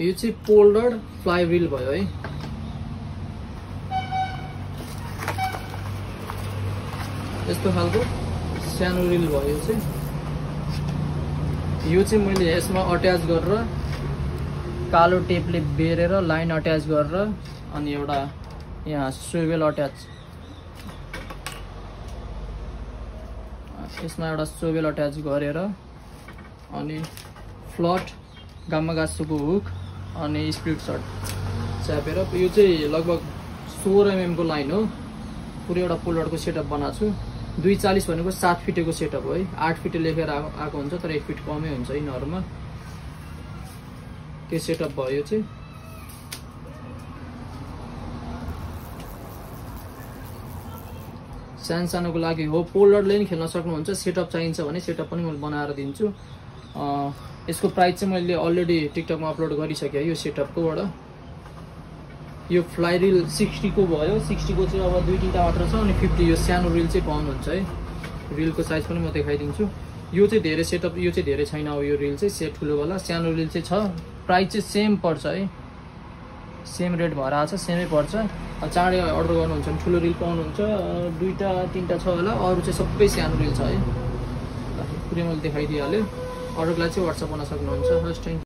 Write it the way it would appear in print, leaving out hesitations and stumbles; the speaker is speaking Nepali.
यो चाहिँ पोल्डर फ्लाइ रिल भयो है। यस्तो खालको सानो रिल भयो चाहिँ। यो चाहिँ मैले यसमा अट्याच गरेर कालो टेपले बेरेर लाइन अट्याच गरेर अनि एउटा यहाँ स्विभल अट्याच, यसमा एउटा स्विभल अट्याच गरेर अनि फ्लट गामा गासुको हुक अनि स्प्लिट सर्ट च्यापेर यो चाहिँ लगभग 16 mm को लाइन हो। पुरै एउटा पोल्डरको सेटअप बनाएको छु। 240 भनेको 7 फिटको सेटअप हो है। 8 फिट लेखेर आएको हुन्छ तर 1 फिट कमै हुन्छ यिनीहरुमा। त्यो सेटअप भयो चाहिँ। सानसानोको लागि हो, पोल्डरले नि खेल्न सक्नुहुन्छ। सेटअप चाहिन्छ भने सेटअप पनि मैले बनाएर दिन्छु। यसको प्राइस चाहिँ मैले अलरेडी टिकटकमा अपलोड गरिसके यो सेटअपकोबाट। यो फ्लाइ रिल 60 को भयो। 60 को चाहिँ अब 2-3टा मात्र छ अनि 50 यो सानो रिल चाहिँ पाउनुहुन्छ है। रिलको साइज पनि म देखाइदिन्छु। यो चाहिँ धेरै सेटअप, यो चाहिँ धेरै छैन। अब यो रिल चाहिँ सेट ठुलो वाला, सानो रिल चाहिँ छ। प्राइस चाहिँ सेम पर्छ है, सेम रेट भएर आछ, सेमै पर्छ। चाँडै अर्डर गर्नुहुन्छ भने ठुलो रिल पाउनुहुन्छ। 2टा 3टा छ होला, अरु चाहिँ सबै सानो रिल छ है। पुरै मैले देखाइदिइहालेँ। अर्डरलाई चाहिँ WhatsApp गर्न सक्नुहुन्छ। हस्, थ्यांक यू।